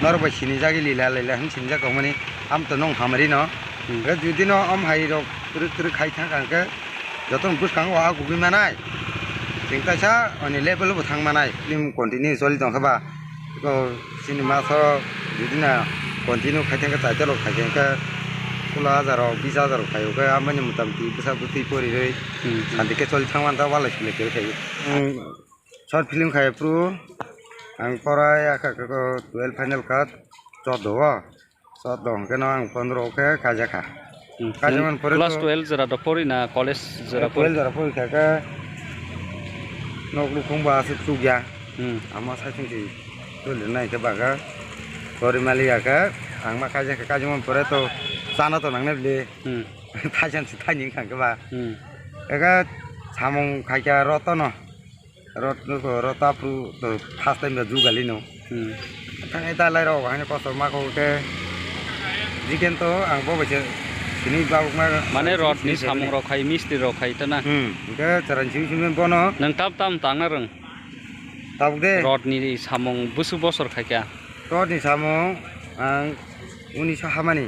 नरबा सिनि जागी लीला लीला हम सिन जाको माने आम तो नों हमरी न जुदि न आम हाई रो तुर खाइ थां कांके जतन बुस कांग वा गुबि मानाय सिंतासा अनि लेभेल बो थां मानाय फिल्म कन्टिन्यू चलि दं खबा को सिनेमा स जुदि न कन्टिन्यू खाइ थां का टाइटल खाइ थां 16,000 20,000 खायो का आमनि मुताबिक बुसा बुति परि रे सान्ति के चलि थांमान ता वाला सिले के खायो शॉर्ट फिल्म खाय प्रो आं पराय आका को 12 फाइनल का 14 14 के न आं 15 के खाजा खा खाजमन परे क्लास 12 जरा द परि ना कॉलेज जरा 12 जरा परि खा का नकलु खंबा से सुग्या आमा साथिं कि तो नाय के बागा परिमाली आका आं मा खाजा खा खाजमन परे तो सानो तो नंगने ले थाजन से थानि खां के बा एगा सामं खाया रतन रताप्रु तो फास्ट टाइम जुगाली नो थांगाय दालाय राव हाने कस्ट माखौ के जिकेन तो आं बबेसे सिनि बाबुक माने रडनि सामं रखाय मिस्ति रखाय तना के चरन सिमसिम बनो नों ताब तांना रों ताब दे रडनि सामं बुसु बसर खायका रडनि सामं आं 19 हामानि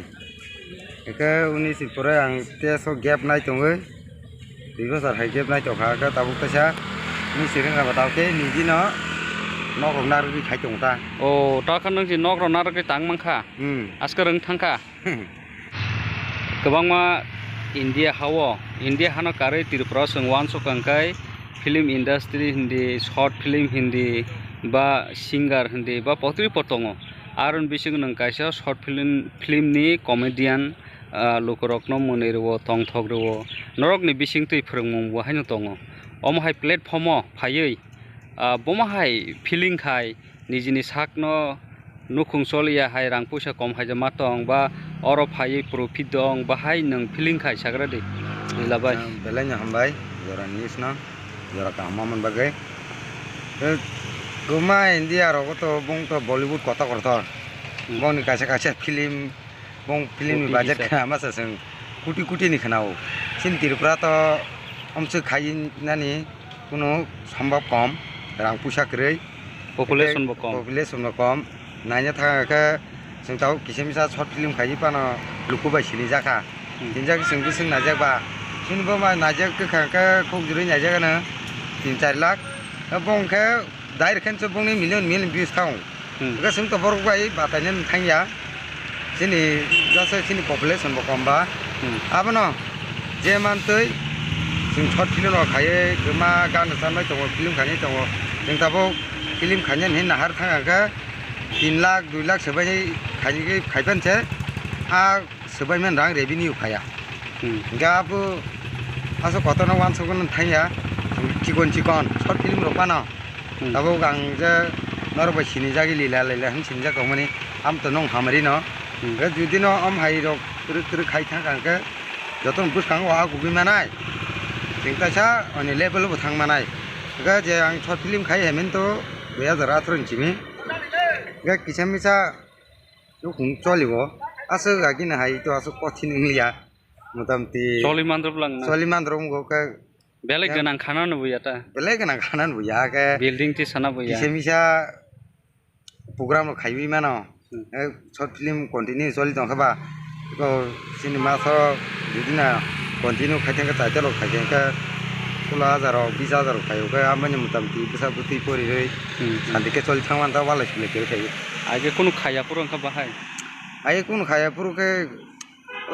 एके 19 परे आं तेसो गेप नाय दङो 2 बोसोर हाय गेप नाय दखा का ताबुक तसा नि सिरिंगा बतावते निजि न नक नारु खाय दंता ओ ताखा नों जि नक नारु के तां मांखा आजका रों थांखा गोबांमा इंडिया हावो इंडिया हानो कारै त्रिपुरा सोंवान सकांकाय film industry Hindi short film Hindi बा सिंगर हिंदी बा पत्री पतंगो आरन बिसिं नों कायसा शॉर्ट फिल्म नि कमेडियन लोकरकनो मोनेरवो तंथगरवो नरकनि बिसिं तै फोरोंमु हायनो दङ अमहाय प्लेटफर्म फायै बमाहाय फिलिं खाय निजिनि साकनो नुखुंसल या हाय रां पैसा कम हाय मा दं बा अर फायै प्रफिट दं बाहाय नों फिलिं खाय साग्रा दे लाबाय बेलाय हमबाय जरा निस न जरा काममन बागै गोमा इंडिया रगो तो बंग तो बॉलीवुड कथा करता बंग कासे कासे फिल्म बंग फिल्म बाजेट खामा सं कुटी कुटी नि खनाओ सिन त्रिपुरा तो हमसे खाइ नानि कुनो सम्भव कम रां पैसा कै पपुलेशन बो कम नायनो थाखाय जों ताव किसेमिसा शॉर्ट फिल्म खाइ पानो लुकुबाय सिनि जाखा जिनजाक जोंबो जों नाजाबा जोंबो मा नाजाक का खौजरै नाजागानो 3-4 लाख बंखे डाइरेक्ट खेनसे बंनि मिलियन व्यूज थाव का जों तो बरक बाय बातायनो थांया जोंनि गासै जोंनि पपुलेशन बो कमबा आबनो जे मानतै जों शॉर्ट फिल्म खायो गोमा गान सानबाय दङ फिल्म खानि दङ जों ताबो फिल्म खानि नि नाहार थाङाखा 3 लाख 2 लाख सोबाय खायफानसे आ सोबायमोन रां रेभिनिउ खाया गाबो आसो कतन वानसगन थाया चिकन शॉर्ट फिल्म रपानो ताबो गांजे नरबा सिनि जागी लीला लीला हम सिन जाको माने आम तो नों हमरी न जुदि न आम हाई रो तुर खाइ थां कांके जतन बुस कांग वा गुबि मानाय सिंतासा अनि लेभेल बो थां मानाय गा जे आं शॉर्ट फिल्म खाइ हेमेन तो 2018 चिमि गा किसेमिसा जो खुं चलिबो आसो गागिन हाइ तो आसो कठिन लिया मोटामटी सलिमानद्रम गो का बेले गोनां खाना नुबैया ता बेले गोनां खाना नुबैया के बिल्डिं ति साना बया किसेमिसा प्रोग्राम खाइबि मानो शॉर्ट फिल्म कन्टिन्यू चलि दं खबा को सिनेमा स जुदिना कन्टिन्यू खाइ थां का टाइटल खाइ थां का 16,000 20,000 खायो का आमनि मुताबिक बुसा बुति परि रे सान्ति के चलि थांमान ता वाला सिले के खायो आगे कुनु खाया पुरन का बाहाय आगे कुनु खाया पुरु के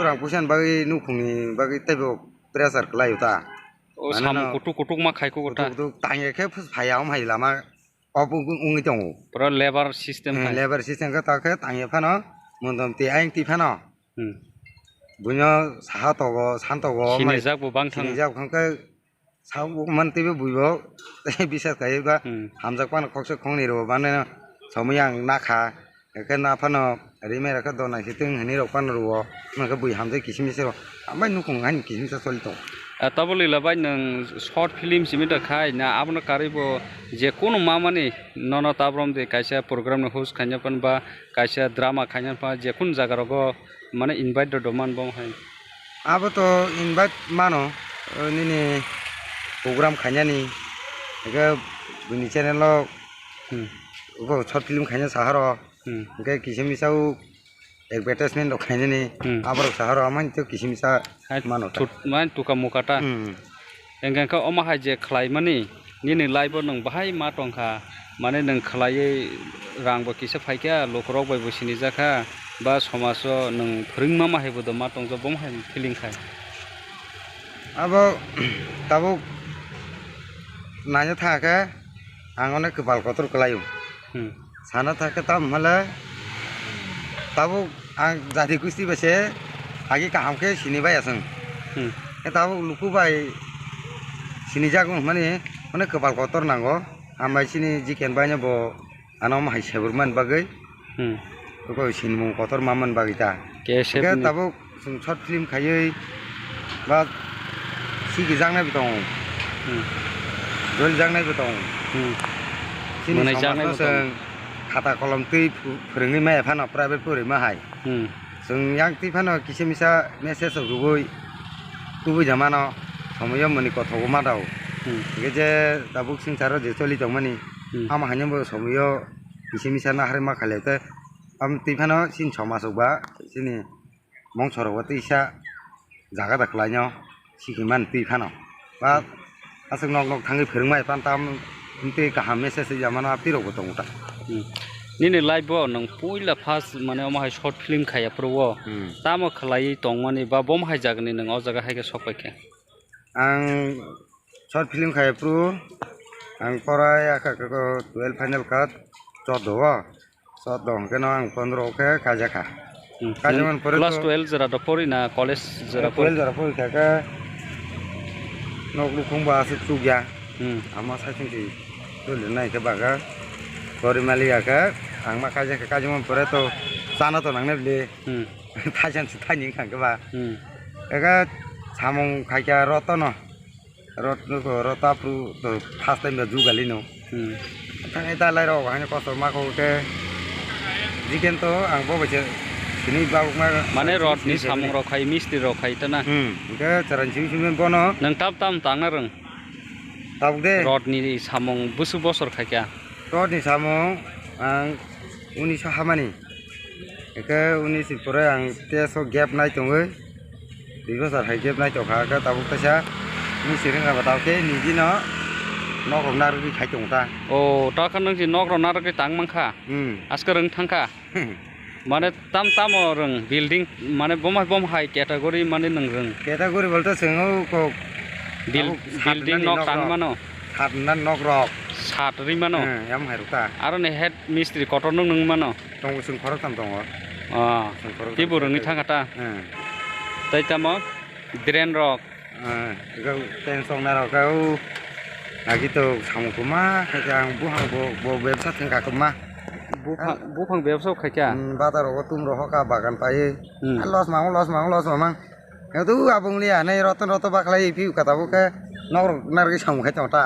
रां पुसान बागै नुखुंनि बागै तैबो प्रेसार लायो ता ओ साम कुटुक मा खायको गटा तांगे के फायाव हाय लामा अब उंगि दङ पुरा लेबर सिस्टेम का ताके तांगे फानो मोनदमति आइं ति फानो बुनो साहा तगो सान तगो सिनि जाक बो बां थां जाक खंके साव मनतिबो बुइबो बिसास गायबा हामजाक पानो खक्से खंनि रो बाने समयां नाखा एके ना फानो रिमेरा का दना सिथिं हनि रो पानो रो नका बुइ हामजाय किसिमिसे आमबाय नुखुं हानि किसिमिसे सलितो ताबोलि लाबाय नों शॉर्ट फिल्म सिमि दखाय ना आबनो कारिबो जे कोनो मामानि नन ताब्रम दे कायसा प्रोग्राम न होस्ट खान्यापन बा कायसा ड्रामा खान्यापा जे कुन जागारगो माने इनभाइट दमान बम हाय आबो तो इनभाइट मानो निनि प्रोग्राम खान्यानि एके बुनि चैनल शॉर्ट फिल्म खान्या साहारो ke kisimisa advertisement dokhaine ni abar sahar aman to kisimisa mano tut man tuka mukata engkan ka oma ha je khlai mani ni ni laibo nang bahai ma tongkha mane nang khlai rang bo kisa phaikya lokrok bai bosini jakha ba somaso nang phringma ma hebo do ma tongjo bom hai feeling khai abo tabo nanya thaka angone kebal kotor kelayu sana thaka tam mala tabo ang jadi kusti base agi kaham ke sini bai asang tabo luku bai sini jagung mane mane kebal kotor nango amai sini jiken banya bo anom hai seburman bagai ko sini mung kotor maman bagita ke tabo sung short film khayei ba sigi jangnai bitong dol jangnai bitong sini jangnai bitong khata kolom tui phurungni mai phano private puri ma hai sung yang ti phano kisimisa message rugoi tubui jamano somoyo mani kotho ma dau ge tabuk sing charo je choli tongmani ama hanyam bo somoyo kisimisa na hare ma khalete am ti phano sin somasokba sini mong sorowati isa jaga daklainyo sikiman ti phano ba asung nok thangi phurungmai pantam inte kaham message jamano apti ro gotongta ni ni live bo nang puila first mane oma hai short film khaya pro tamo khlai tongmani ba bom hai jagni nang o jaga hai ke sokpaike ang short film khaya pro ang porai aka ko 12 final cut chodowa sodong keno ang 15 ke kajakha kajaman pore class 12 jara do pori na college jara pori 12 jara pori ka nok lukung ba se chugya ama sa chingti to lenai ke baga pori mali aka ang makaja ka kajaman pore to sana to nang ne le thajan si thani khang ke ba eka samong khaikya rotono rotno ko rotapru to first time ju galino thang eta lai ro hang ko so ma ko ke jiken to ang bo bache sini ba mane rot ni samong ro khai misti ro khai ta na ke charan chi simen bono nang tap tam tang rang tab de rot ni samong busu bosor khaikya rot ni samong ang 1900 hamani eke 19 pore ang teso gap nai tongoi digo sar hai gap nai chokha ka tabuk ta sa ni siring ga bataw ke ni ji no nok rom nar ri khai chongta o ta khan nang ji nok ro nar ke tang mangkha aska rang thangkha mane tam rang building mane bom hai category mane nang rang category bolte sengo ko building nok tang mano hat nan nok rok sat ri mano yam hai ruta aro ne head mistri kotor nang mano tong sung khorok tam tong ti burung ni thangata tai tamo drain rok ga ten song na rok ka lagi to samu kuma kajang buhang bo website thang ka kuma buphang website khaikya batar ro tum ro ka bagan pai los mamang tu abung lia nei roton baklai piu kata buka nor nar ki samu khai ta